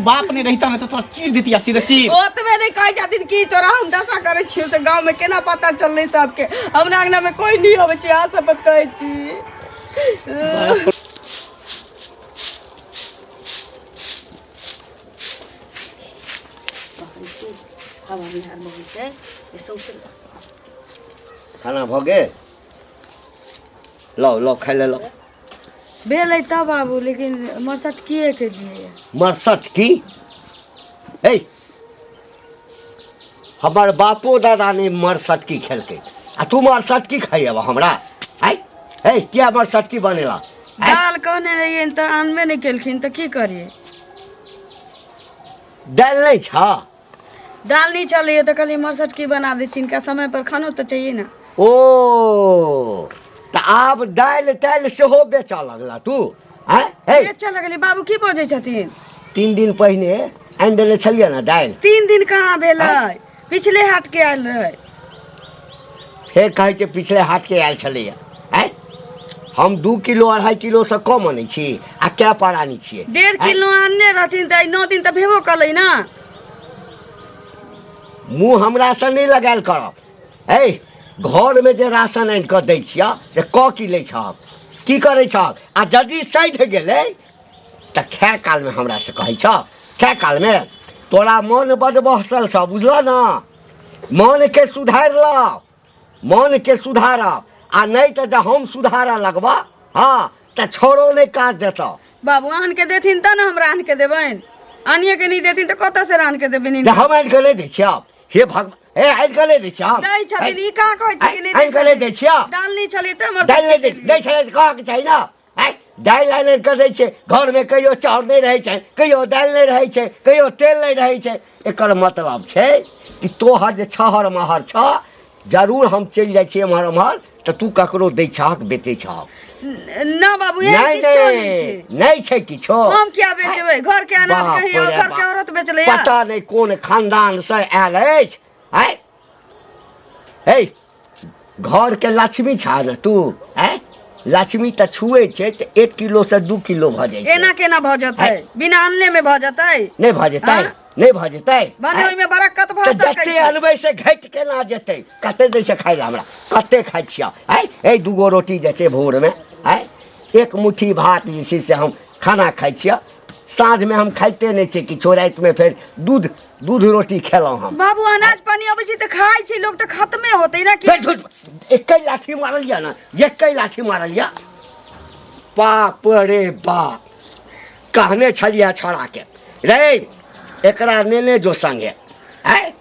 बाप नहि रहिता ने तऽ तोरा चीर देती आ सीधे चीर। ओतबे नहि कहै छथिन कि तोरा हम दशा करै छियौ तऽ गाँवमे केना पता चललै सबके? हमरा अंगनामे कोइ नहि अबै छै, अहाँ शपथ कहै छी। हवा बिहार बहै छै सौंसे। खाना भऽ गेल? लाउ लाउ, खाइ ले लाउ। भेलै तऽ बाबू, लेकिन मरसट किए केलियै? मरसट की? हे, हमर बापो दादा नहि मरसटकी खेलकै आ तू मरसटकी खाइ हमरा? आइ हे, किया मरसटकी बनेला? दाल कहने रहियै तऽ आनबे नहि केलखिन, तऽ की करियै? दालि नहि छ? दाल नहीं चलैए तऽ कहलियै मरसटकी बना दै छी, हिनका समय पर खानो तऽ चाहिए ने। ओ तऽ आब दालि तालि सेहो बेचऽ लगला तू? आँय हे, बेचऽ लगलियै? बाबू, की बजै छथिन? 3 दिन पहिने आनि देने छलियै ने दालि। 3 दिन कहाँ भेलै, पिछले हाट के आयल रहै। फेर कहै छै पिछले हाट के आयल छलैया। आँय, हम 2 किलो 2.5 किलोसँ कम अनै छी आ कै परानी छियै? 1.5 किलो आनने रहथिन तऽ 9 दिन तऽ भेबो कलै ने। मुँह हमरासँ नहि लगायल करब। हे, घरमे जे राशन आनि कऽ दै छियह से कऽ की लै छहक, की करै छहक? आ यदि सधि गेलै तऽ खाय कालमे हमरासँ कहै छह? खाय कालमे तोरा मन बड्ड बहसल छह, बुझलह ने? मनके सुधारि लऽ, मनके सुधारऽ आ नहि तऽ जँ हम सुधारऽ लगबऽ हँ तऽ छोड़ो नहि काज देतऽ। बाबू, आन के देथिन तऽ ने हमरा आन के देबनि। आनिए के नहि देथिन तऽ कतऽ से आन के देबनि? जे हम आनि कऽ नहि दै छियह? हे भगवान, हे, आनि कऽ नहि दै छियह हम? दै छथिन, ई कहाँ कहै छी कि नहि दै आनि कऽ नहि दै छियह? दाल नहि छलै तऽ हमर दालि नहि दै छलै तऽ कहऽके चाही ने। आँय, दालि आनि आनि कऽ दै छै घरमे, कहियो चाउर नहि रहै छै, कहियो दालि नहि रहै छै, कहियो तेल नहि रहै छै। एकर मतलब छै कि तोहर जे छहर महर छह, जरूर हम चलि जाइ छियै एम्हर ओम्हर तऽ तू ककरो दै छहक, बेचै छहक। ना बाबू, एहन नहि किछो नहि छै। नहि छै किछो? हम किया बेचबै घर के अनाज? बाप कहियो रे घर के बाप। औरत बेचलै? पता नहि कोन खानदान से आयल अछि। आँय हे, घर के लक्ष्मी छा ने तू? आँय, लक्ष्मी तऽ छुए छै तऽ 1 किलो से 2 किलो भऽ जाइ छै। एना केना भऽ जेतै? बिना अनले में भऽ जेतै? नहि भऽ जेतै? हाँ? नहि भऽ जेतै? भने आँय? ओहिमे बरकत भऽ तऽ सकै जते छै। अनबै से घटि केना जेतै? कते दै छै खाइ लए हमरा? कते खाइ छियै? आँय, एहि दूगो रोटी जे छै भोरमे, आँय, एक मुट्ठी भात जे छै से हम खाना खाइ छियै। साँझमे हम खाइते नहि छियै किछो, रातिमे फेर दूध दूध रोटी खेलहुँ हम। बाबू, अनाज पानी अबै छै तऽ खाइ छै लोक, तऽ खत्मे होतै ने कि? फेर झूठ, एकै लाठी मारल यऽ ने, एकै लाठी मारल यऽ। बाप रे बाप, कहने छलियै छौड़ाके रे, एकरा नेने जो संगे। आँय,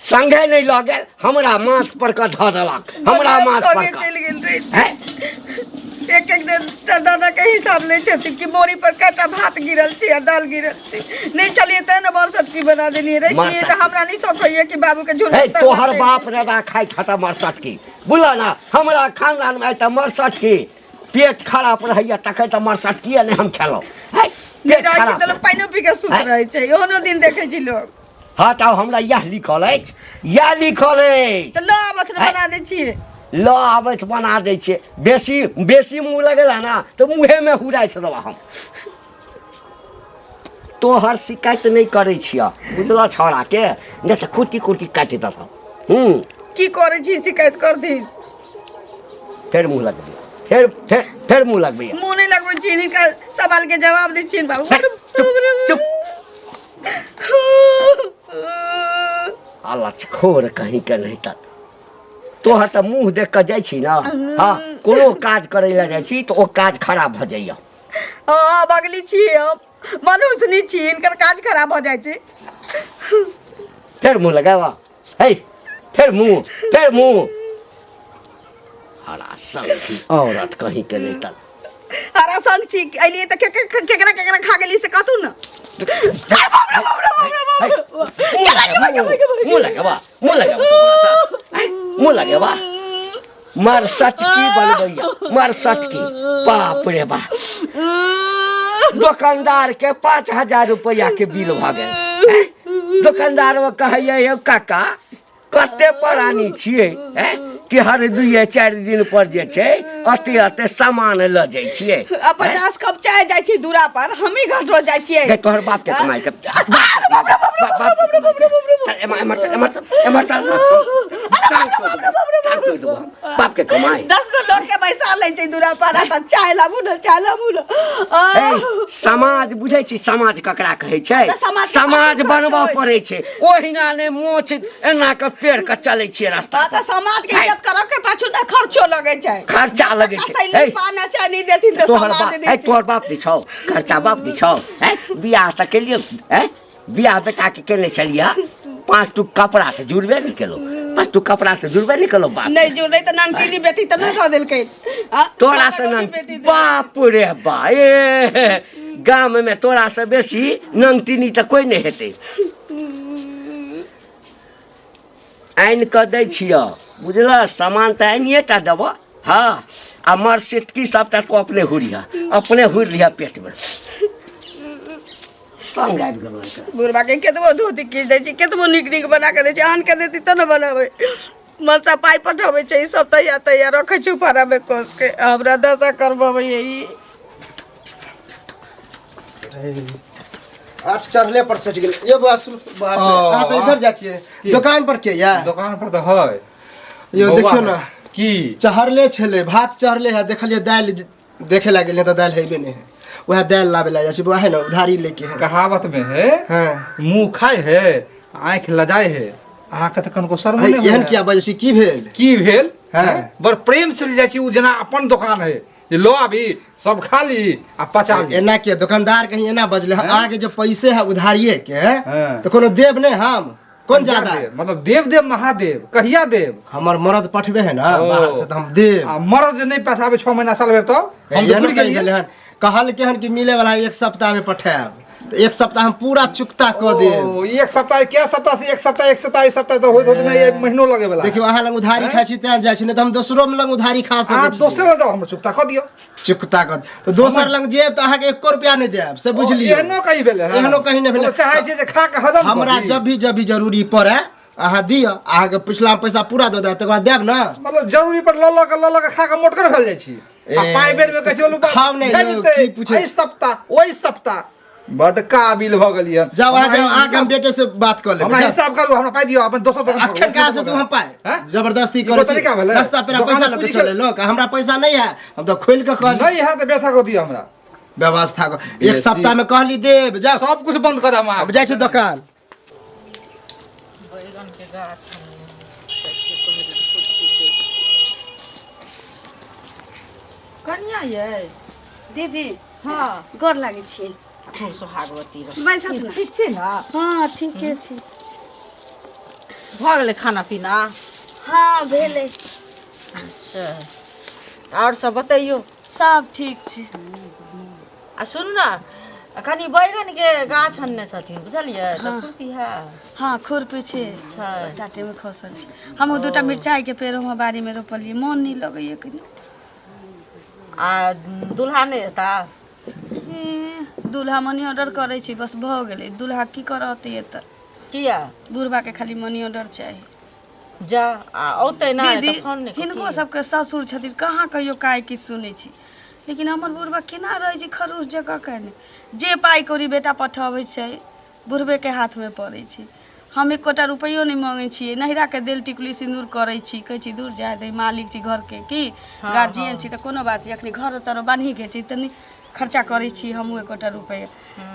संगे नहि लऽ गेल, हमरा माथ पर कऽ धऽ देलक, हमरा माथ पर संगे कऽ। चलि गेल रही। आँय? एक एक दिन दादा के हिसाब लै छथिन कि बोरी पर कएटा भात गिरल छै आ दाल गिरल छै। नहि छलियै तेँ ने मरसटकी बना देलियै रे। की मरसटकी। तऽ हमरा नहि शौक होइए कि बाबू के झुंड हे, तोहर बाप दादा खाइत हत मरसटकी, बुझल ने? हमरा खानदानमे आइ तऽ मरसटकी पेट खराब रहैया तखन तऽ मरसटकीए नहि हम खेलहुँ। है, नहि पेट रहै छै खराब तऽ लोक पानिओ पी के सुति हैं? रहै छै, ओहनो दिन देखै छी लोक। हँ, तऽ आब हमरा इएह लिखल अछि, इएह लिखल अछि। तऽ लऽ आबथ ने, हैं? बना दै छियै। लऽ आबैत बना दै छियै। बेसी बेसी मुँह लगेला ने तऽ मुँहेमे हुराइत देबा हम। तोहर शिकायत नहि करै छियह, बुझलह छौड़ाके? नहि तऽ कुटी कुटी काटि देतह। हूँ। की करै छी शिकायत करथिन? फेर मुँह लगबैया, फेर फेर फेर मुँह लगबैया। मुँह नहि लगबै छी, हिनका सवाल के जवाब दै छियनि बाबू। चुप चुप, अलचखोर कहीं के नहीं। तऽ तोहर तऽ मुँह देख कऽ जाइ छी ने, हँ, कोनो काज करै लए जाइ छी तऽ ओ काज खराब भऽ जाइया। हँ, बगली छी हम, मनुष्य नहि छी, हिनकर काज खराब भऽ जाइ छै। फेर मुँह लगाबा, हे, फेर मुँह, फेर मुँह। हरा संगी औरत कहीं के नहीं। तक हरा संग छी, एलियै तऽ केकरा केकरा खा गेली से कहतू ने। मुँह लगाबा, मुँह लगाबा, तोरा सँ। आँय, मुँह लगाबा। मर सटकी बनबैया, मर सटकी। बाप रे बाप, दोकानदार के 5000 रुपया के बिल भऽ गेल। आँय, दोकानदार कहैया, यौ काका, कते परानी छियै? आँय, कि हर दुइये चारि दिन पर जे छै अते अते सामान लऽ जाइ छियै। आ 50 कप चाय जाइ छी दूरा पर, हमही घटो जाइ छियै। गै, तोहर बाप के कमाई के बाप बाप चल, एम्हर एम्हर चल, एम्हर चल, एम्हर चल, टांग तोड़ि देबौ, टांग तोड़ि देबौ हम। बाप के कमाई 10 गो लोग के पैसा लै छै दूरा पर, आ तऽ चाय लाबू ने, चाय लाबू ने। ए, समाज बुझै छी, समाज ककरा कहै छै? तऽ समाज के समाज पाछू बनबऽ खर्च पड़ै छै। ओहिना ने मोछ एना के पेड़ के चलै छियै रास्ता हाँ, तऽ पर। समाज के इज्जत करऽ के पाछू ने खर्चो लगै छै। खर्चा लगै छै। कसैली ए, पान आ चानी देथिन तऽ तोहर समाज बाप नहि ए, तोहर बाप दै छौ खर्चा? बाप दै छौ? ए, बियाह तऽ केलियै, ए बियाह बेटा के केने छलियै, 5 टुक कपड़ा तऽ जुड़बे नहि केलौ, 5 टुक कपड़ा तऽ जुड़बे नहि केलौ बाप। नहि जुड़लै तऽ ननकीनी बेटी तऽ नहि दऽ देलकै आ? तोरा से ननकीनी नन बेटी दे- बाप रे बा, ए गाम में तोरा से बेसी नंगटिनी तऽ कोइ नहि हेतै। आनि कऽ दै छियह, बुझलह? सामान तऽ आनिए टा देबह। हँ, आ मरसिटकी सबटा तू अपने हुरिह, अपने हुरि लिहऽ पेटमे। तंग आबि गेलहुँ एकर। बुढ़बा के केतबो धोती खींच दै छी, केतबो नीक नीक बना के दै छी, आन के देती तऽ ने बनाबै। मनसा पाइ पठबै छै, ई सब तैयार तैयार रखै छै उफारामे कोस के, हमरा दशा करबबै ई। 8 चढ़ले पर सटि गेल। ये बौआ सुन, बाप रे, ओ, अहाँ तऽ इधर जाइ छियै दोकान पर के या? दोकान पर तऽ है। यौ बौआ देखियौ है। ने। की चढ़ले छलै भात, चढ़ले है, देखलियै दालि देखे लागि गेलियै तऽ दालि हेबे नहि है। वएह दालि लाबे ला जाइ छी बौआ, है ने उधारी लेके है। कहावत में है, हाँ। मुंह खाए है आँखि लजाए है। अहाँके तऽ कनको शर्म है, नहि एहन होइए। किया बजै छी, की भेल? की भेल? हाँ। बड़ प्रेम से ले जाइ छी, ओ जेना अपन दोकान है जे लो आबी सब खा ली आ पचा ली। एना किया दोकानदार कहीं एना बजले? हाँ? अहाँके जे पैसे है उधारिये के, हाँ। तऽ कोनो देब नहि हम? कोन ज्यादा देब? मतलब देव देव महादेव कहिया देब? हमर मरद पठबे है ना ओ। बाहर से तऽ हम देब। आ मरद जे नहि पठाबे 6 महीना साल भरि तब हम तऽ एहनो बुझि कहि गेलियै। गेलै हन, कहलकै हन कि मिले वाला एक सप्ताह में पठायब, तऽ एक सप्ताह हम पूरा चुकता कऽ देब। ओ, एक सप्ताह क्या सप्ताह से एक सप्ताह एक सप्ताह एक सप्ताह तऽ होइत होइत में एक महीनो लगे वाला। देखियौ, अहाँ लग उधारी खाइ छी तें जाइ छी, नहि तऽ हम दोसरो लग उधारी खा अहाँ सकै छी। दोसरे लग जाउ, हमर चुकता कऽ दियौ। चुकता कऽ तऽ दोसर लग जेब तऽ अहाँके एको रुपया नहि देब, से बुझलियै? एहनो कहीं भेलै हन? एहनो कहीं नहि भेलै। ओ चाहै छै जे खा के हजम कऽ हमरा दी। जब भी जरूरी पड़े अहाँ दिअ, अहाँके पिछला पैसा पूरा दऽ देब, तकर बाद देब ने। मतलब जरूरी पर लऽ लऽ के लऽ लऽ के खा के मोटगर भेल जाइ छी आ ए, पाइ बेर में कहै छै बोलू बाप, खाउ नहि भए यौ, जेतै, की पूछै एहि सप्ताह ओहि सप्ताह बड काबिल भऽ गेलियै। जाउ अहाँ, हमरा जाउ, अहाँके हम हिसाब- बेटे से बात कऽ लेबै। हमरा जाउ। हिसाब करू, हमरा पाइ दियौ, अपन दोसर दोकान अखन कहाँ से तू हम पाइ? हैं? जबरदस्ती ई करै कोन तरीका भेलै? रास्ता पेरा दोकान पैसा लऽ के पूँजी चले लोक, हमरा पैसा नहि है, हम तऽ खोलि कऽ कहली। नहीं है तऽ व्यवस्था कऽ दियौ हमरा। व्यवस्था कऽ एक बेसी। सप्ताह में कहली देब, जाउ। सब कुछ बंद कर हम। अब जाइ छी दोकान। बैगन के गाछ कनिया ये। दीदी। हाँ। गोर लागै छी। खूब सोहागवती रह। बैसत ने। ठीक छी ने? हाँ, ठीके छी। भऽ गेलै खाना पीना? हाँ, भेलै। अच्छा, आओर सब बतैयौ। सब ठीक छै। आ सुनू ने, कनि बैगन के गाछ अनने छथिन, बुझलियै? तऽ खुरपी है? हाँ, खुरपी छै। छै। टाटे में खसल छै। हम दूटा मिरचाई के पेड़ हम बाड़ी में रोपलियै, मोन नहि लगैया कनि। आ दुल्हा नहि एता? ए, दूल्हा मनी ऑर्डर करै छै, बस भऽ गेलै। दूल्हा की करत एतऽ? किया? बुढ़बा के खाली मनी ऑर्डर चाही। जा, आ औतै नहि दीदी, तऽ फोन नहि हिनको सबके ससुर छथिन, कहाँ कहियो काय किछु सुनै छी, लेकिन हमर बुढ़बा केना रहै छै खरूश जकाँ केने। जे पाइ कौड़ी बेटा पठबै छै बुढ़बेके हाथमे पड़ै छै। हम एकोटा रुपैयो नहि मङ्गै छियै। नैहराके देल टिकुली सिन्दूर करै छी, कहै छी दूर जाय दही, मालिक छी घरके की गार्जियन छी, तऽ कोनो बात छै। अखनी घर तर बान्हि गेल छी तऽ नहि खर्चा करै छी हमहूँ एकोटा रुपैआ,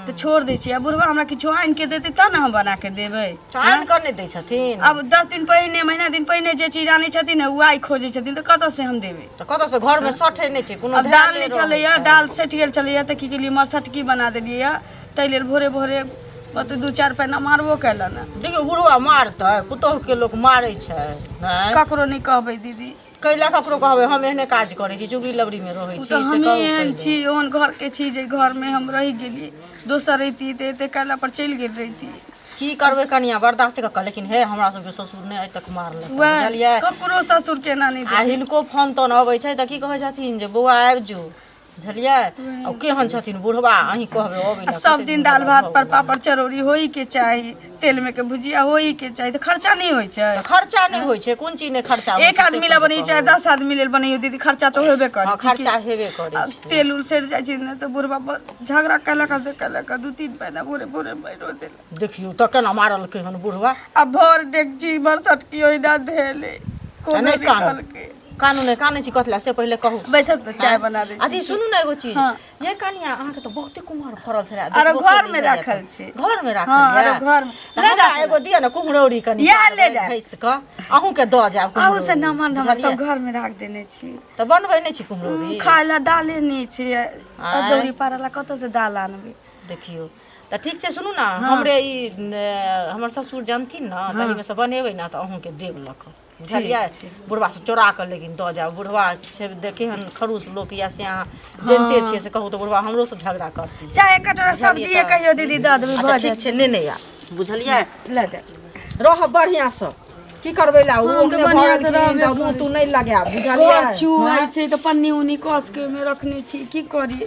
तऽ छोड़ दै छियै। आ बुढ़बा हमरा किछो आनि के देतै तब ने हम बना के देबै। आनि कऽ नहि दै छथिन? आब 10 दिन पहिने, महीना दिन पहिने जे चीज आनै छथिन ने, ओ आइ खोजै छथिन, तऽ कतऽ से हम देबै? तऽ कतऽ से? घरमे सठै नहि छै कोनो आब दालि धएले नहि रहै छलैया। छै। दालि सठि गेल छलैया तऽ की केलियै, मरसटकी बना देलियै। ताहि लेल भोरे भोरे ओते 2-4 पैना मारबो केलनि। देखियौ, बुढ़वा मारतै? पुतोहुके लोक मारै छै नहि? ककरो नहि कहबै दीदी। कैला ककरो कहबै? हम एहने काज करै छी, चुगली लबरीमे रहै ओ छी तऽ से हमही कहू एहन पहिले। छी, ओहन घरके छी जे घरमे हम रहि गेलियै। दोसर रहितियै तऽ एते कैला पर चलि गेल रहितियै। की करबै कनिया, बर्दाश्त कऽ कऽ। लेकिन हे, हमरा सबके ससुर नहि आइ तक मारलक, वएह बुझलियै? ककरो ससुर केना नहि आ हिनको फोन तोन अबै छै तऽ की कहै छथिन जे बौआ आबि जो। बुझलियै आ केहन छथिन बुढ़वा अहीं कहबै अबै आ सब दिन दालि भात पर पापड़ चरौरी होइ के चाही तेल में के भुजिया होइ के चाही तऽ खर्चा नहि होइ छै खर्चा नहि होइ छै कोन चीज नहि खर्चा होइ एक छै, से आदमी ला पहिले बनैयो चाहे कहू। 10 आदमी लेल बनैयो दीदी खर्चा तऽ होबे करै हँ छै खर्चा कि? हेबे करै आ छै तेल उल सड़ि जाइ छै ने तऽ बुढ़बा झगड़ा केलक से केलक 2-3 महीना भोरे भोरे मारियो देलक देखियौ तऽ केना मारलकै हन बुढ़वा आ भर डेगची भर सटकी ओहिना धेले कोनो नहि कानू। निकलके कानू नहि कानै छी कथी लए से पहिले कहू बैसब तऽ चाय बना दै अथी छी सुनू ने एगो चीज हँ। ये कनिया अहाँके तऽ बहुते कुम्हर फड़ल छलै आरो देखबो घरमे केलियै राखल तऽ। छै। घरमे राखल हँ, यऽ? आरो घरमे। तऽ ले जा हमरा एगो दिअ ने कुम्हरौरी कनि इएह ले जा। घसि कऽ अहूँके दऽ जायब अहू से कुम्हरौरी, नमहर नमहर सब बुझलियै? घरमे राख देने छी तऽ बनबै नहि छी कुम्हरौरी खाय लए दाले नहि छै आँय? अदौरी पारऽ लए कतऽ से दाल आनबै देखियौ तऽ ठीक छै सुनू ने हमरे ई हमर ससुर जानथिन ने तहीमे से बनेबै ने तऽ अहूँके देब लऽ कऽ बुझलियै बुढ़वा से चोरा कऽ लेकिन दऽ जाउ बुढ़वा छै देखे हन खड़ूस लोक या से अहाँ जनिते छियै से कहू तऽ बुढ़वा हमरो से झगड़ा करती चाहे कटोरा सब्जी कहियो दीदी दऽ देबै अच्छा भऽ ठीक जायत छै ने ने आ बुझलियै लऽ जा रहब बढ़िआँसँ की करबै ला ओ हम तऽ ओहने बढ़िआँ से भऽ गेलखिन रहबे तऽ मुँह तू नहि लगायब बुझलियै घर चुआइ छै तऽ पन्नी उन्नी कस के ओहिमे रखने छी की करी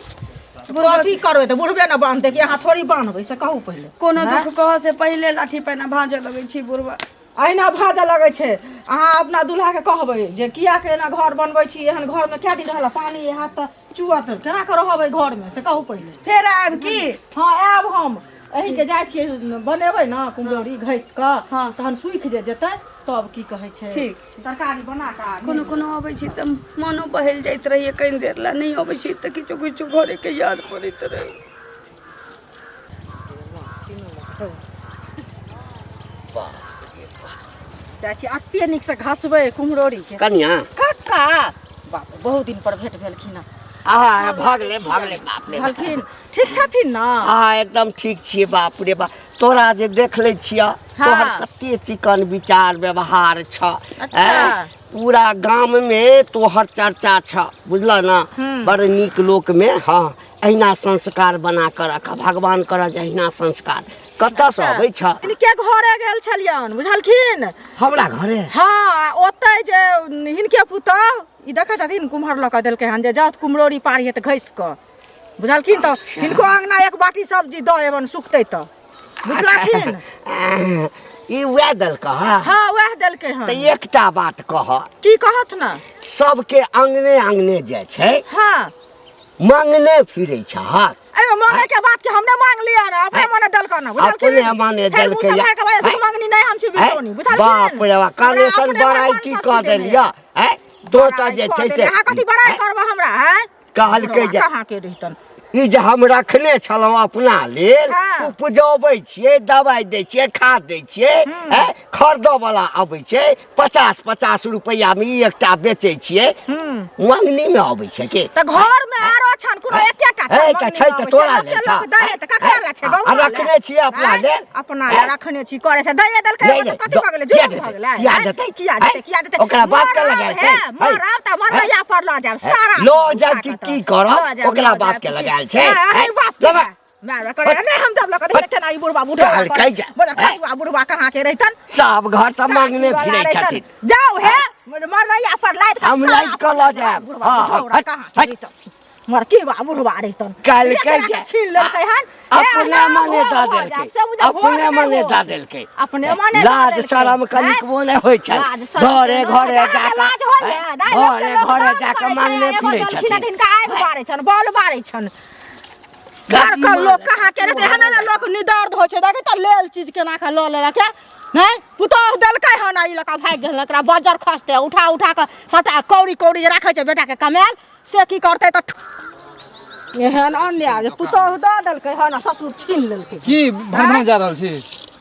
कथी करबै तऽ बुढ़बे ने बान्हतै कि अहाँ थोड़ी बान्हबै से कहू पहिले कोनो दुख कहऽ से पहिले लाठी पैना भाँजऽ लगै छी बुढ़बा अहिना भाजऽ लगै छै अहाँ अपना दुल्हाके कहबै जे कियाके एना घर बनबै छी एहन घरमे कए दिन रहल पानि हैत तऽ चुअत केना कऽ रहबै घरमे से कहू पहिले फेर आयब की हँ आयब हम एहिके जाइ छियै बनेबै ने कुम्हरौरी घसि कऽ हँ। तहन सूखि जे जेतै तब की कहै छै ठीक छै। तरकारी बना कऽ आ कोनो कोनो अबै छी तऽ मनो बहलि जाइत रहैए कनि देर लए नहि अबै छी तऽ किछो किछो घरेके याद पड़ैत रहै जाइ छी एते नीकसँ घसबै कुम्हरौरीके कनिया कक्का बाप रे, बहुत दिन पर भेंट भेलखिन हँ आहा भऽ गेलै भऽ गेलै बाप रे बाप। भेलखिन ठीक छथिन ने आहा एकदम ठीक छियै बाप रे बाप तोरा जे देख लै छियह तोहर कते चिकन विचार व्यवहार छ अच्छा। ऐं? पूरा गाम में तोहर चर्चा छ बुझल ना बड़ नीक लोक में हाँ अहिना संस्कार बना कऽ रख भगवान करऽ जे अहिना संस्कार कतऽसँ अबै छ हिनके घरे गेल छलियन बुझलखिन हमरा घरे हँ ओतै जे हिनके पुतहु ई देखै छथिन कुम्हर लऽ कऽ देलकै हन जे जाउ कुम्हरौरी पारी तऽ घसि कऽ बुझलखिन तऽ हिनको अङ्गना एक बाटी सब्जी दऽ एबन सुखतै तऽ बुझलखिन ई वएह देलकै हँ हँ वएह देलकै हन तऽ एकटा बात कह की कहत ने सबके अङ्गने अङ्गने जाइ छै हँ मांगने फिरै छहक एहिमे मांगे के बात के हमने मांग लिया ना अपने मने देलक ना बुझलखिन अपने मने फेर मुँह देलकै सम्हारि के बाजत, हैं? भीख मंगनी नहि हम छी बिटोनी बुझलखिन बाप रे बाप हमरा कानेसन अपने बड़ाई भगवान की सब कऽ चीज देने देलियै हैं तो तऽ बड़ाई जे कऽ छै देने। से अहाँ कथी बड़ाई करबै हमरा हैं कहलकै जे कहाँ के रहितन ई जे हम रखने छलहुँ अपना लेल हँ। उपजबै छियै दवाइ दै छियै खाद दै छियै हैं खरीदऽ वाला अबै छै 50-50 रुपैआमे ई एकटा बेचै छियै मङ्गनीमे अबै छै की तऽ घर में आरो छन कोनो एकेटा हे, तऽ छै तऽ तोरा लेल छौ। दै तऽ ककरा ले छै आ गौआ ले। रखने छियै अपना आँय? लेल? अपना ले रखने छी करे छै दैए देलकै नहि, तऽ नहि, कथी भऽ गेलै किया जुलुम भऽ देतै? गेलै किया आँय? देतै? किया आँय? देतै किया देतै ओकरा बाप के मरब लगायल छै? हे, है? मरब तऽ मरैया पर लऽ जायब सारा लऽ जायब कि उठा कऽ की तऽ। करब? लऽ जायब, ओकरा लऽ बाप जायब के कि लगायल छै? आँय, अहीं आँय? बाप के लगा। है। माय करे नहि हम जब लऽ कऽ देखियै केना ई बुढ़बा बुढ़ा कहलकै जे, खसुआ बुढ़बा कहाँ के रहितन सब घर से मांगने वाला फिरै रहितन। छथिन जाउ हे मरैया पर लादि कऽ हम सारा लादि कऽ लऽ जायब। बुढ़बा हँ, हँ, बुढ़ौरा हट, कहाँ के हट। रहितन मरकी बा बुढ़बा रहितन कहलकै एकरा जे के छीन लेलकै हन अपने हे, मने भोर दऽ भऽ देलकै जायब, से बुझा भोर अपने नहि मने होत। दऽ देलकै अपने मने दऽ लाज देलकै। शरम कनिकबो नहि होइ छै लाज शरम घरे के घरे नहि, जाकऽ लाज होइए, दाइ लोकके घरे लोक घरे दान जाकऽ करै छै, मांगने एगो फिरै देलखिन हन, छथिन हिनका आगि बारै छनि बॉल बारै छनि घर के लोक कहाँ के रहतै एहने ने लोक निदर्द होइ छै देखै तऽ लेल चीज केना कऽ लऽ लेलक हे नहि पुतोहु देलकै हन आ ई लऽ कऽ भागि गेल एकरा बज्जर खसतै उठा उठा कऽ सभटा कौड़ी कौड़ी जे राखै छै बेटाके कमायल से की करतै तऽ एहन अन्याय जे पुतोहु दऽ देलकै हन आ ससुर छीन लेलकै की भनभना जा रहल छी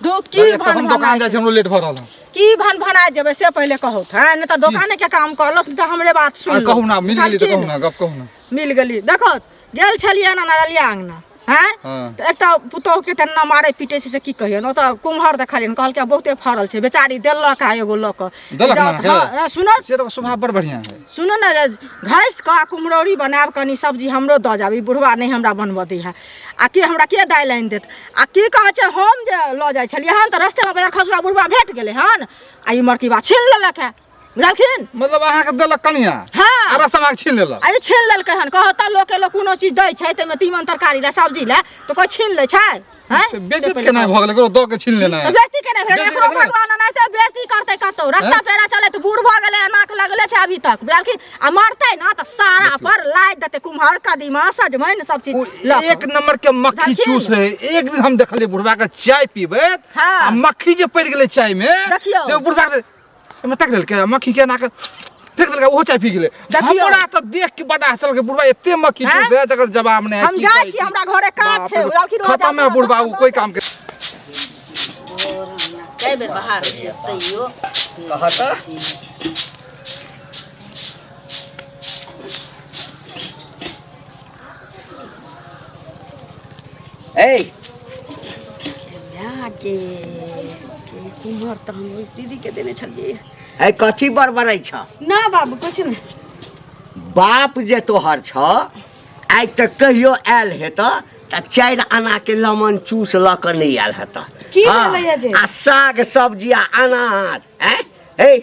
दू की तब हम दोकान जाइ छी हमरो लेट भऽ रहल हन की भन भना जेबै से पहिले कहू हँ नहि तऽ दोकाने के काम कहलक तऽ हमरे बात सुन आ कहू ना मिल गेली तऽ कहू ना गप कहू ना मिल गेली देखो गेल छलियै ना नरलिया अङ्गना हँ हँ। तऽ एकटा पुतोहुके तेना मारै पीटै छै से की कहियौ ओतऽ कुम्हर देखलियनि कहलकै बहुते फड़ल छै बेचारी देलक आ एगो लऽ कऽ देलक जाउ ना तऽ- हँ, हँ, सुनऽ से तऽ स्वभाव बड़ बढ़िआँ है सुनू ने जे घसि कऽ आ कुम्हरौरी बनायब कनि सब्जी हमरो दऽ जायब ई बुढ़वा नहि हमरा बनबऽ दै है आ के हमरा के दालि आनि देत आ की कहै छै हम जे लऽ जाइ छलियै हन तऽ रस्तेमे बाजार खसुआ बुढ़वा भेट गेलै हन आ ई मरकीबा छीन लेलक हे बुझलखिन मतलब अहाँके देलक कनिया हँ। आ सारा सामान छीन लेलक। अरे छीन लेलकै हन। कहो तऽ लोकके लोक कोनो चीज दै छै ताहिमे तीमन तरकारी लए सब्जी लए तऽ कोइ छीन लै छै? हैं? से बेइज्जत केना भऽ गेलै? ककरो दऽ के छीन लेनाइ। तऽ बेइज्जती केना भेलै? बेइज्जती एकरो केना? भगवान एनाहिते बेइज्जती करतै कतौ रस्ता पेरा चलै तऽ बूढ़ भऽ गेलै, नाक लगले छै अभी तक, बुझलखिन? आ मरतै ने तऽ सारा पर लादि देतै कुम्हर कदीमा सजमनि सब चीज ओ लऽ कऽ। एक नंबर के मक्खी बुझलखिन? चूस है। एक दिन हम देखलियै बुढ़वा के चाय पीबैत हाँ। आ मक्खी जे पड़ि गेलै चाय में, देखियौ। से बुढ़वा के एहिमे ताकि देलकै आ मक्खी के एना के फेंक देलकै, ओहो चाय पी गेलै। देखियौ। हमरा तऽ देख के बड़ा हँसल के बुढ़वा एते मक्खी हैं? चूस है तकर जवाब नहि है। हम की जाइ कहै छी, छी? हमरा घरे काज बाप छै, रे, बुझलखिन? ओ खतम है जाकऽ बुढ़वा, ओ कोई काम के कए बेर बाहर छै तैयो कह तऽ। ए माय के के कुम्हर तऽ हम ओहि दीदी के देने छलियै। ए कथी बड़बड़ै छ? ना बाबू, कुछ नहि। बाप जे तोहर छ आइ तक कहियो आयल हेत तऽ 4 आना के लमन चूस लऽ कऽ नहि आयल हेत। की हाँ, भेलैया जे? आ साग सब्जी आ अनाज। आँय हे,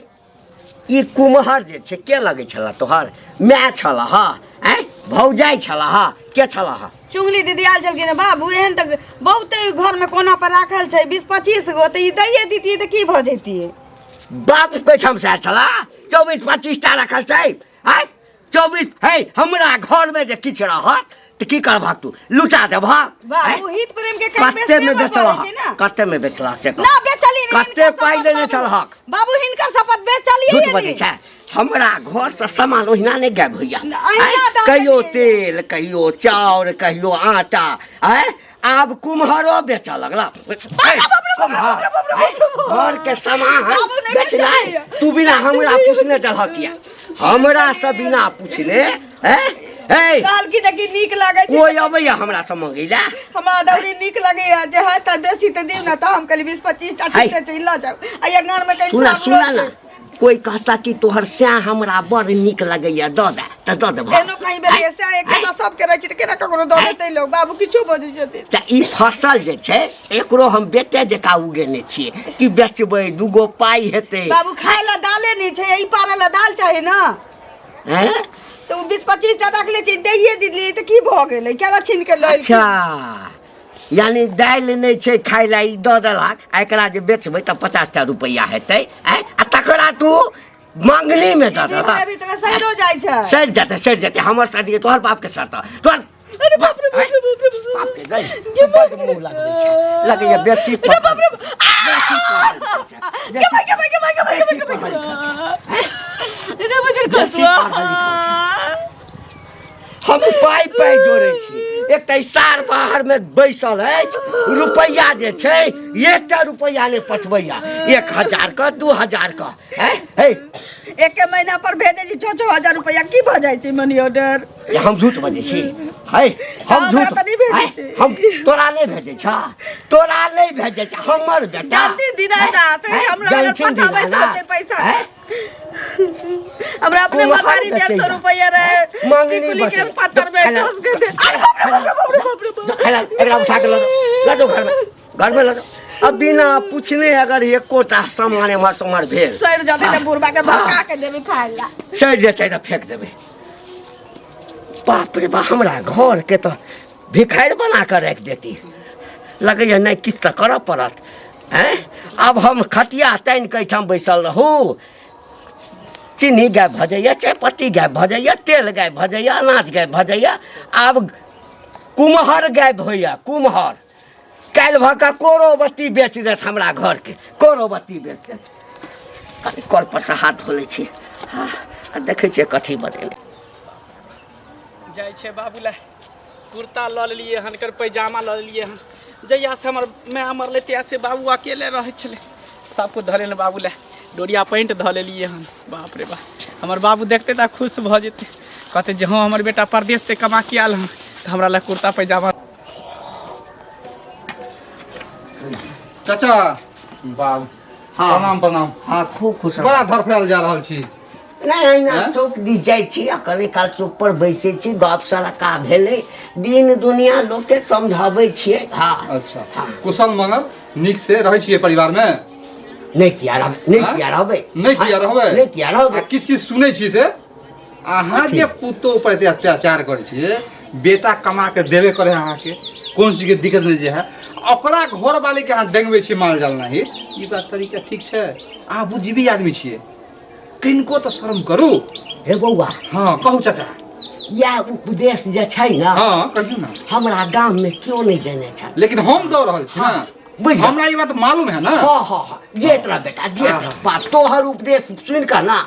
ई कुम्हर जे छै के लगै छल तोहर? माय छल ह? आँय भौजाइ छल ह? के छल ह? चुगली दीदी आयल छलखिन हँ, बाबू एहन तऽ बहुते घरमे कोना पर राखल छै 20-25 गो, तऽ ई दैये दितियै तऽ की भऽ जैतियै? बाप के ठाम से आयल छला? 24-25 टा रखल छै। आँय 24 हे, हमरा घरमे जे किछु रहत तऽ की करबहक तू? लुटा देबहक? बाबू हित प्रेम के कहीं कते में बेचते बेचलहक? छै ना। कते में बेचलहक से कह। ना बेचलियै नहि, कते हिनकर पाइ शपथ लेने बाबू। छलहक? बाबू हिनकर शपथ बेचलियै झूठ बजै छै। हमरा घर से सामान ओहिना नहि गायब होइया। अहिना आँय, तऽ हम कहियो देलियै। तेल, कहियो चाउर, कहियो आटा। आँय आब कुम्हरो बेचऽ लगला। ऐ, कुम्हर ऐ, घर के सामान बाबू नहि बेचनाइ बेचलियै। तू बिना हमरा पूछने देलहक किया? हमरा से बिना पूछने? ऐ हे, कहलखिन जे कि नीक लागै छै। कोइ अबैया हमरा से मंगै ला? हमरा अदौरी नीक लगैया जे है तऽ बेसी तऽ दियौ ने, तऽ हम कहली 20-25 टा है। ठीके छै लऽ जाउ। आ ये घरमे कनि सुना साबुनो सुना ना छै। कोई कहता कि तोहर स्या हमरा बड़ नीक लगैया दऽ दे तऽ दऽ देबह? एनो कहीं बेर ऐसे एकेटा सबके रहै छै तऽ केना ककरो दऽ देतै लोक? बाबू किछो बजै छथिन। तऽ ई फसल जे छै एकरो हम बेटे जकाँ उगेने छियै कि बेचबै दूगो पाइ हेतै। बाबू खाय ला दाले नहि छै, ई पारे ला दाल चाही ना। हैं? तऽ ओ 20-25 टा रखले छै, दैये दिलियै तऽ की भऽ गेलै? केना छीन के लऽ अच्छा, यानी दालि नहि छै खाय ला, ई दऽ देलक आ एकरा जे बेचबै तऽ 50 टा रुपैआ हेतै। आँय, आ तकरा तू मंगनी में दऽ देलहक? भीतरे भीतरे सड़ो जाइ छै। सड़ि जेतै, सड़ि जेतै। हमर सड़ि तोहर बाप के सड़तऽ तोहर। अरे बाप रे बाप रे बाप रे बाप। बाप के गई, तू बड्ड मुँह लगबै छै, लगैया बेसी पढ़ल, बेसी पढ़ल लिखल छै, के भाई के भाई के भाई के भाई बेसी के भाई पढ़ल लिखल छै। रे बुझल बेसी कसुआ। पढ़ल लिखल छै। हम पाइ पाइ जोड़ै छी, एक तऽ ई सार बाहर में बैसल अछि, रुपैआ जे छै एकटा रुपैआ नहि पठबैया, 1000 के 2000 के। हैं हे, एके महीना पर भेजै छी 6-6 हजार रुपैआ, की भऽ जाइ छै मनी ऑर्डर? ये हम झूठ बजै छी? है हम हमरा झूठ तऽ नहि भेजै हैं? छै। हम तोरा नहि भेजै छ, तोरा नहि भेजै छ हमर बेटा। जानती दीनानाथ, हैं? हमरा अगर जानथिन पठाबै दीनानाथ, तऽ पैसा। हैं? हमरा अपने कुम्हर मतारी 150 बेचैया। रुपैआ रहे मंगनी टिकुली के बचै। पत्थर में खाला- ठोस के दे। अरे बाप रे बाप रे बाप रे बाप रे बाप। खाला, एकरा उठा के लऽ जाओ, लऽ जाओ घरमे, घरमे लऽ जाओ। अब बिना पूछने अगर एकोटा सामान एम्हर से ओम्हर भेल, सड़ि जेतै तऽ बुढ़बा के भड़का के देबै खाय ला। सड़ि जेतै तऽ फेंक देबै। बाप रे बाप, हमरा घर के तऽ भिखारि बना कऽ राखि देती लगैया। नहि किछु तऽ करऽ पड़त। आँय, आब हम खटिया तानि कऽ एहिठाम बैसल रहू, चीनी गायब भऽ जाइए, चायपत्ती गायब भऽ जाइए, तेल गायब भऽ जाइए, अनाज गायब भऽ जाइए, आब कुम्हर गायब होइए। कुम्हर काल्हि भऽ कऽ कोरोबत्ती बेच देत, हमरा घरके कोरोबत्ती बेच देत। कनि कल पर से हाथ धो लै छी। हाँ, आ देखै छियै कथी बनेने जाइ छै। बाबू लए कुर्ता लऽ लेलियै हन, एकर पैजामा लऽ लेलियै हन। जहियासँ हमर माय मरलै तहियासँ बाबू अकेले रहै छलै। सबकिछु धऽ लेने बाबू लए डोरिया पैंट धऽ लेलियै हन। बाप रे बाप, हमर बाबू देखतै तऽ खुश भऽ जेतै, कहतै जे हँ हमर बेटा परदेशसँ कमा के आयल हन तऽ हमरा लए कुर्ता पैजामा। चाचा बाबू। हाँ। प्रणाम प्रणाम। हाँ, खूब खुश रह। बड़ा धड़फड़ायल जा रहल छी। नहि, अहिना हैं? चौक दिस जाइ छी आ कनि काल चौक पर बैसै छी, गप सड़का भेलै, दिन दुनिया लोकके समझाबै छियै। हाँ। अच्छा, कुशल मंगल नीक से रहै छियै परिवार मे? नहि किया रहबै, नहि हैं? किया रहबै। नहि किया रहबै? नहि किया रहबै। आ किछु किछु सुनै छी से? अहाँ जे पुतोह पर एते अत्याचार करै छियै, बेटा कमा के देबे करे अहाँके, कोन चीजके दिक्कत नहि जे है, ओकरा घर वाली के अहाँ डेंगबै छियै माल जाल नहीं, ई बात तरीका ठीक छै? अहाँ बुद्धिजीवी आदमी छियै, किनको तऽ शर्म करू। हे बौआ। हँ कहू चाचा। इएह उपदेश जे छै ने, हँ कहियौ ने, हमरा गाममे केओ नहि देने छल, लेकिन हम दऽ रहल छी ने। बुझ हमरा ई बात मालूम है ना। हाँ हाँ हाँ, जेत रह बेटा, जेत रह। बाप तोहर उपदेश सुनि कऽ ना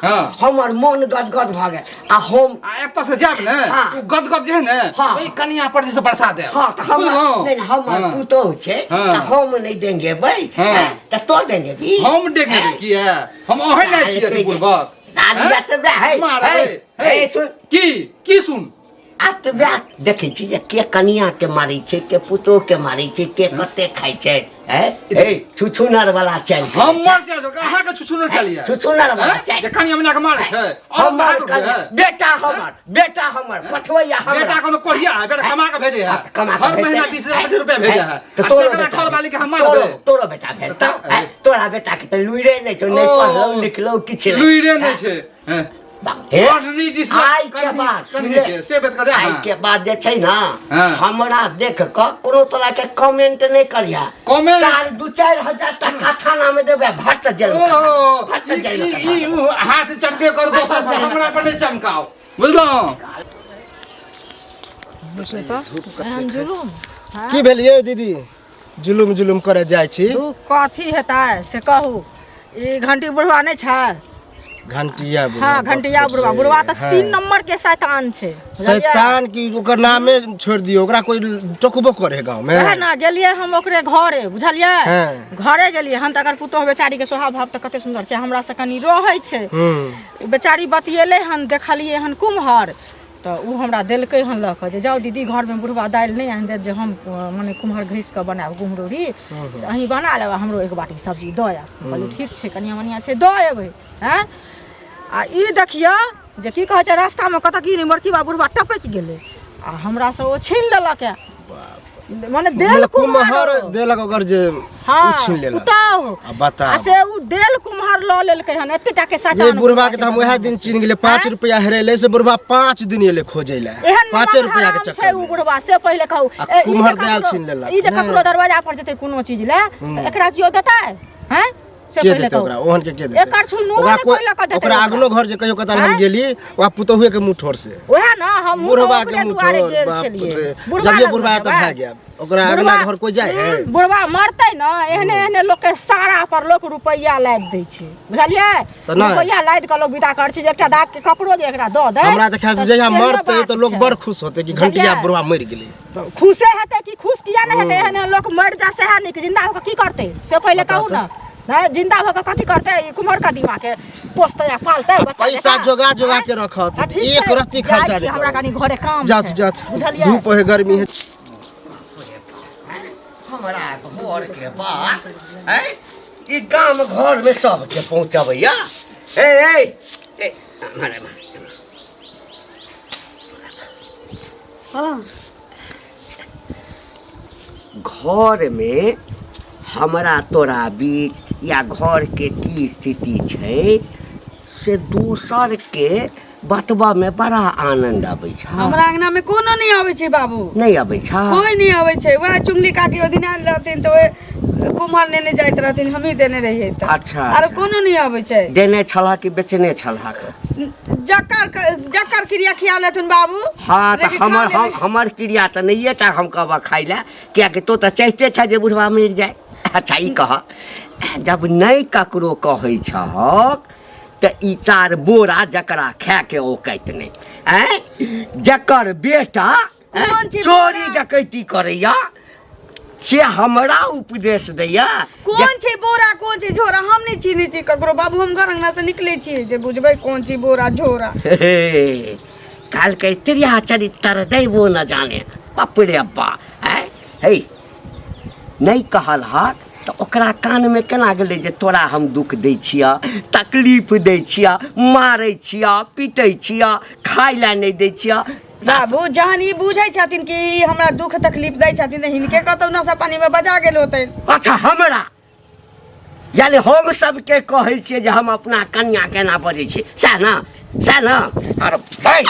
हमर मन गदगद भऽ गेल आ हम आ एतऽ से जायब ने, ओ गदगद जे है ने, ओहि कनिया पर जे बरसा देब। हाँ, तऽ हमर बुझलहुँ? नहि नहि, हमर पुतोहु छै, तऽ हम नहि देंगेबै, तऽ तो डेंगेबी? हम डेंगेबै किया? हम ओहन नहि छियै बुड़बक। साली एतबे है, मारबै। है, है, सुन। की की सुन? आब तऽ वएह देखै छी जे के कनिया के मारै छै, के पुतोह के मारै छै, के कते खाइ छै। हैं? ए, छुछुनर वाला चालि करै छै। हमर चालि छै, अहाँ के छुछुनर चालि यऽ। छुछुनर वाला हैं? चालि। जे कनिया मनिया के मारै छै। और हमर बात कनिया, है। बेटा हमर, बेटा हमर, पठबैया हमरा। बेटा कोनो कोढ़िया है, बेटा कमा के भेजे है। हाँ, कमा के हर भेजतै। महीना 20,000 25 रुपया भेजे है। तऽ आ तोरो तकरा बेटा घरवाली के हम तोरो मारबै। तोरो बेटा भेजतौ, हैं? तोरा बेटा के तऽ लुइरे नहि छौ, नहि ओ, पढ़लौ लिखलौ किछु नहि। लुइरे नहि छै। हैं? हे, पढ़नी दिस आइ के कन्ही- बाद कन्ही सुनले, के, से बात करे आइ अहाँ। के बाद जे छै ना, हाँ। हमरा देख कऽ कोनो तरह के कमेंट नहि करिहा। कमेंट? साल 2-4 हजार टका थाना में देबै, भट से जेल में ओ, खसा, भट से ई- जेल में ई- खसा ई- देबै। उ हाथ चमके कर दोसर पर, हमरा पर नहीं चमकाओ, बुझलहुँ? एहन जुलुम। की भेल ये दीदी, जुलुम जुलुम करे जाइ छी? दुख कथी हेतै से कहू, ई घंटी बुढ़वा नहि छै? घंटिया बुढ़वा। हाँ, घंटिया बुढ़वा, बुढ़वा तऽ 3 नंबर के शैतान छै, बुझलियै? शैतान की, ओकर नामे छोड़ि दियौ, ओकरा कोई टोकबो करे गाँव में? वएह ने, गेलियै हम ओकरे घरे, बुझलियै? घरे गेलियै हम तऽ अगर पुतोह बेचारी के स्वभाव भाव तऽ कते सुन्दर छै, हमरा से कनी रहै छै। ओ बेचारी बतियेलै हन, देखलियै हन कुम्हर, तऽ ओ हमरा देलकै हन लऽ कऽ जे जाउ दीदी, घरमे बुढ़वा दालि नहि आनि देत जे हम मने कुम्हर घसि कऽ बनायब कुम्हरौरी, से अहीं बना लेब आ हमरो एक बाटी सब्जी दऽ आयब। कहलियै ठीक छै, कनिया मनिया छै, दऽ एबै। आँय, आ ई देखियौ जे की कहै छै, रास्तामे कतऽ की नहि बड़की बा बुढ़वा टपकि गेलै आ हमरासँ ओ छीन लेलक। मने देल मतलब कुम्हर कुम्हर देलक ओकर जे हाँ, उ छीन लेलक। पुतौह आ बताउ। आ से उ देल कुम्हर लऽ लेलकै हन, एते टा के शैतान ये बुढ़वा के बुढ़वा तऽ हम वएह दिन चिन्ह गेलियै, 5 रुपया हेरेलै से बुढ़वा 5 दिन एलै खोजै लए, एहन 5 रुपया के छै चक्कर उ में। बुढ़वा, से पहिले कहू। आ ए, ई जे कुम्हर दालि ककरो- छीन लेलक। ई जे नहि। ककरो दरवाजा पर जेतै कोनो चीज लए तऽ एकरा केओ देतै? हैं, से के पहिले देतै कहू। ओकरा? ओहन के के देतै? एकर छुल नूनो ओकरा नहि कोइ कोइ लऽ कऽ देतै ओकरा ओकरा। अगनो घर जे कहियो कताल हम आँय? गेली, वहाँ पुतोहुए के मुँह ठोर से। ओएह ने, हम बुढ़वा के ओकरे मुँह दुआरे ठोर, गेल बाप छलियै। रे। बुढ़वा जबिये लग बुढ़वा आयत तऽ जेबै। भए गेल, ओकरा अगना घर कोइ जाइ है? बुढ़वा मरतै ने, एहने एहने लोक के सारा पर लोक रुपैआ लादि दै छै, बुझलियै? तऽ नहि। रुपैआ लादि कऽ लोक विदा करै छै जे एकटा दाग के कपड़ो जे एकरा दऽ दै। हमरा तऽ ख्याल से तऽ जहिया केहनो मरतै बात तऽ लोक छै। बड़ खुश होतै कि घंटिया बुझलियै? बुढ़वा मरि गेलै। तऽ खुशे हेतै कि खुश किया नहि हेतै? एहन एहन लोक मरि जा सएह नीक, जिंदा होके की करतै से पहिले बताउ कहू तऽ। ने। नहि, जिंदा भऽ कऽ कथी करतै? ई कुम्हर कदीमा के पोसतै आ पालतै बच्चा पैसा जकाँ? जोगा जोगा आँय? के रखत, आ ठीक एक छै, रत्ती जाइ खर्चा छी, नहि हमरा करत। कनी घरे काम जात छै, जात, बुझलियै? धूप है, गर्मी है। हमरा घर के बात हैं, ई गाम घर में सबके पहुंचबैया। ए ए ए, मारे मारे। हाँ। घर में हमरा तोरा बीच या घर के की स्थिति छै से दोसर के बतबऽ में बड़ा आनंद अबै छै। हमरा अंगना में कोनो नहि आबै छै बाबू। नहि अबै छै? कोई नहि आबै छै। वएह चुंगली काकी ओहि दिन आयल रहथिन तऽ ओहि कुम्हर नेने जाइत रहथिन, हमही देने रहियै तऽ। अच्छा, आरो अच्छा। कोनो नहि आबै छै। देने छलह कि बेचने छलह? जकर जकर क्रिया खिया लेथुन बाबू। हाँ, तऽ लेकिन खा हमर हम लेबै। हमर क्रिया तऽ नहिये टा हम कहबह खाइ लए, कियाकि तो तऽ चाहिते छह जे बुढ़वा मरि जाय। अच्छा ई कह, जब नहि ककरो कहै छहक तऽ ई 4 बोरा जकरा खायके औकात नहि, आँय, जकर बेटा आँय, कोन चीज चोरी बोरा? डकैती करैया से हमरा उपदेश दैया। कोन छै बोरा, कोन छै झोरा, हम नहि चिन्है छी ककरो बाबू। हम घर अंगना से निकलै छियै जे बुझबै कोन छै बोरा झोरा। हे, काल्हि त्रिया चरित्र दैबो न जाने, बाप रे बा। आँय हे, नहि कहल हक तऽ ओकरा कानमे केना गेलै जे तोरा हम दुख दै छियह, तकलीफ दै छियह, मारै छियह, पीटै छियह, खाय लए नहि दै छियह? बाबू, जहन ई बुझै छथिन कि ई हमरा दुख तकलीफ दै छथिन तऽ हिनके कतौ नशा पानी में बजा गेल होतै। अच्छा, हमरा यानी हम सबके कहै छियै जे हम अपना कनिया केना बजै छियै सएह ने? सएह ने। अरे भाइ,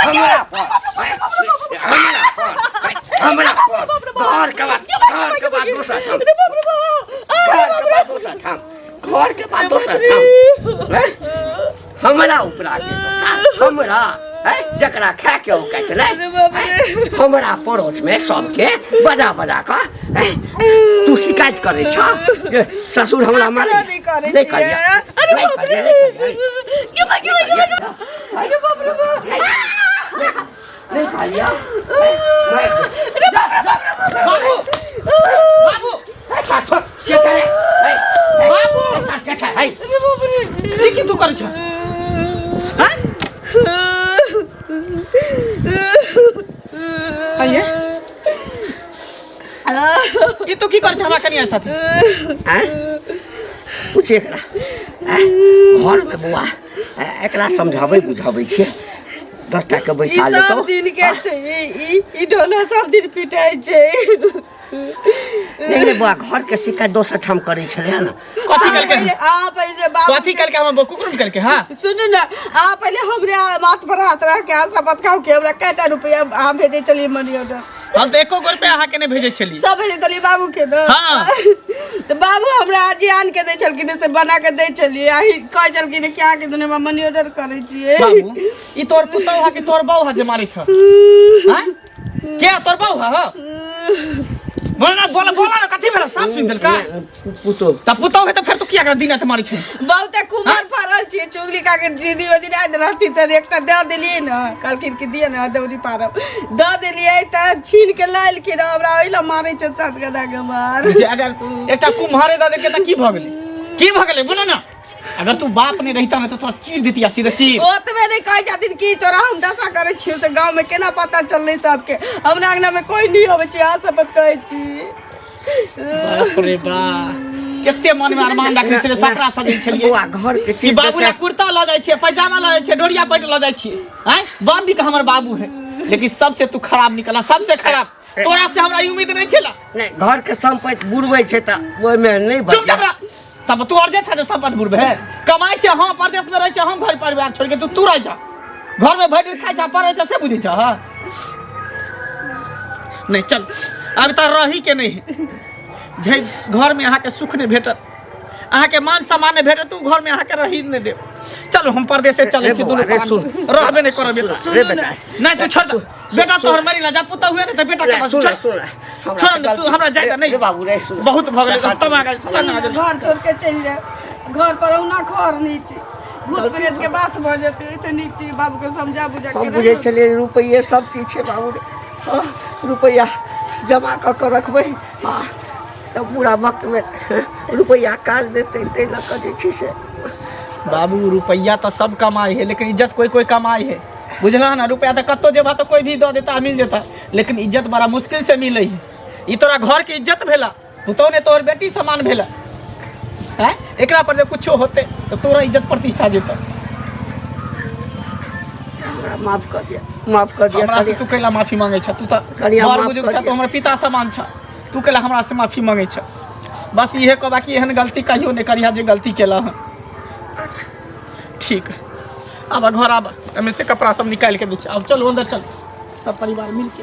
हमरा पर, हमरा पर, हमरा पर, घर के बाद, घर के बाद दोसर ठाम, घर के बाद दोसर ठाम, घर के बाद दोसर ठाम, हैं? हमरा उपरा के हमरा, हैं? जकरा खाए के औकात नहि, हैं? हमरा पड़ोस में सबके बजा बजा कऽ, हैं? तू शिकायत करै छ जे ससुर हमरा मारे? नहीं करै नहीं करिया, छियै। अरे नहीं बाप करिया, रे। नहीं करिया। के बा, के बा, के बा, के बा। अरे बाप रे बाप। नहीं करिया। बाबू, बाबू, के छै? हे, बाबू, के छै? हे, अरे बाप रे। ई की तू करै छ? हैं? आइए, ई तू की करै छ हमरा कनिया साथे? आँय? पूछ एकरा, आँय? घरमे बौआ, एकरा समझाबै बुझाबै छियै, 10 टा के ई बैसा सब लेतौ। दिन के छै, ई ई ढोला सब दिन पिटाइ छै। नहि नहि बौआ, घरके शिकायत दोसर ठाम करै छलै हँ ने। कथी कलके? आ पहिले बाबू। कथी कलके हमर कुकुर कलके? हाँ, सुनू ने, अहाँ पहिले हमरे माथ पर हाथ रख के अहाँ शपथ खाउ कि हमरा कएटा रुपया अहाँ भेजै छलियै मनी ऑर्डर? हम तऽ एको गो रुपया अहाँके नहि भेजै छली। सब भेजै छलियै बाबू के ने। हाँ। तऽ बाबू हमरा जे आन के दै छलखिन से बना के दै छलियै, आ ई कहै छलखिन कि अहाँके दुनू मनी ऑर्डर करै छियै। बाबू, ई तोर पुतहु है कि तोर बहू है जे मारै छ? हैं के तोर बहू है? हो बोल ना, बोल, बोला ना, कथी भेल? साफ सुनि देलका। पुतोह। तऽ पुतहु है तऽ फेर तू किया एकरा दिन राति मारै छै? बहुते कुमर फड़ल छियै। चुगली काके दीदी ओहि दिन आयल रहती तऽ एकटा दऽ देलियै ने, कहलखिन कि दिअ ने, दौरी पारब, दऽ देलियै तऽ छीन के लऽ एलखिन। हमरा ओहि लए मारै छै सात गदा के मार। जे अगर एकटा कुम्हारे दऽ देलकै तऽ की भऽ गेलै? की भऽ गेलै, बोलो ना? अगर तू बाप नहीं रहिता ना तऽ तोरा चीर देती, सीधा चीर। ओतबे नहि, कहै छथिन कि तोरा हम दशा करै छियौ तऽ गाँवमे केना पता चललै सबके? हमरा अंगनामे कोइ नहि अबै छै, अहाँ शपथ कहै छी। बाप रे बा, कते मन में अरमान रखने छलै, सपना सजल छलियै बौआ, घर के कि चीज बाबू ला कुर्ता लऽ जाइ छियै, पैजामा लऽ जाइ छियै, डोरिया पैंट लऽ जाइ छियै। आँय, बड़ नीक हमर बाबू है, लेकिन सबसे तू खराब निकला, सबसे खराब। तोरा से हमरा ई उम्मीद नहीं छला। नहि, घर के सम्पत्ति बुड़बै छै तऽ ओहिमे नहि चुप बचिया। जा। सब तू और जे छै जे सम्पत्ति बुड़बै है, कमाइ छै हम, परदेश में रहै छै हम, घर परिवार छोड़ के तू तू रहै छ घर में, भरि दिन खाइ छ, पढ़ै छ, से बुझै छ? हाँ, नहीं, चल, अब तऽ रही के नहीं है। जे घर में अहाँके सुख नहि भेटत, अहाँके मान सम्मान नहि भेटत, ओ घर में अहाँके रही नहि देब। चलू, हम परदेसे चलै रे छी। बौआ, दुनू रे प्राणी। सुन। रहबे नहि करब एतऽ। रे बेटा। नहि, तू छोड़ दे बेटा, तोहर मरी ला जा, पुतहु हुए ने तऽ बेटा के पास सुन छोड़। सुन, हमरा छोड़ से ने, तू हमरा जाय दे। नहीं रे बाबू रे, सुन। बहुत भऽ गेलै, तम आ गेल, तंग आ गेल। घर छोड़ के चलि जाए, घर पर औना घर नहि छै, भूत प्रेत के वास भऽ जेतै। एहिसँ नीक छै बाबूके समझा बुझा हम के बुझै रखू। छलियै रुपैए सब चीज छै बाबू रे। हाँ, रुपैआ जमा कऽ कऽ रखबै, हाँ, तऽ बुढ़ा वक्तमे रुपैआ काज देतै, ताहि लऽ कऽ जे छै से। बाबू, रुपैया तऽ सब कमाइ है, लेकिन इज्जत कोई कोई कमाइ है, बुझला ना? रुपया तऽ कतौ जेबा तऽ कोई भी दऽ देता, मिल जेता, लेकिन इज्जत बड़ा मुश्किल से मिलै है। ई तोरा घर के इज्जत भेला, पुतहु ने तोहर बेटी समान भेला हैं। एकरा पर जे कुछो होते तऽ तोरा इज्जत प्रतिष्ठा जेता। हमरा माफ कऽ दिअ, माफ कऽ दिअ। हमरा से तू कैला माफी मांगे छ? तू तऽ कनिया, बड़ माफ बुजुर्ग कऽ छ, तू दिअ। हमर पिता समान छ, तू कैला हमरा से माफी मांगे छ? बस इहे कहबा कि एहन गलती कहियो नहि करिहा जे गलती केला हन। ठीक, आब घर आब, एहिमे से कपड़ा सब निकालि के दै छी। आब चलू, अंदर चल, सब परिवार मिलके।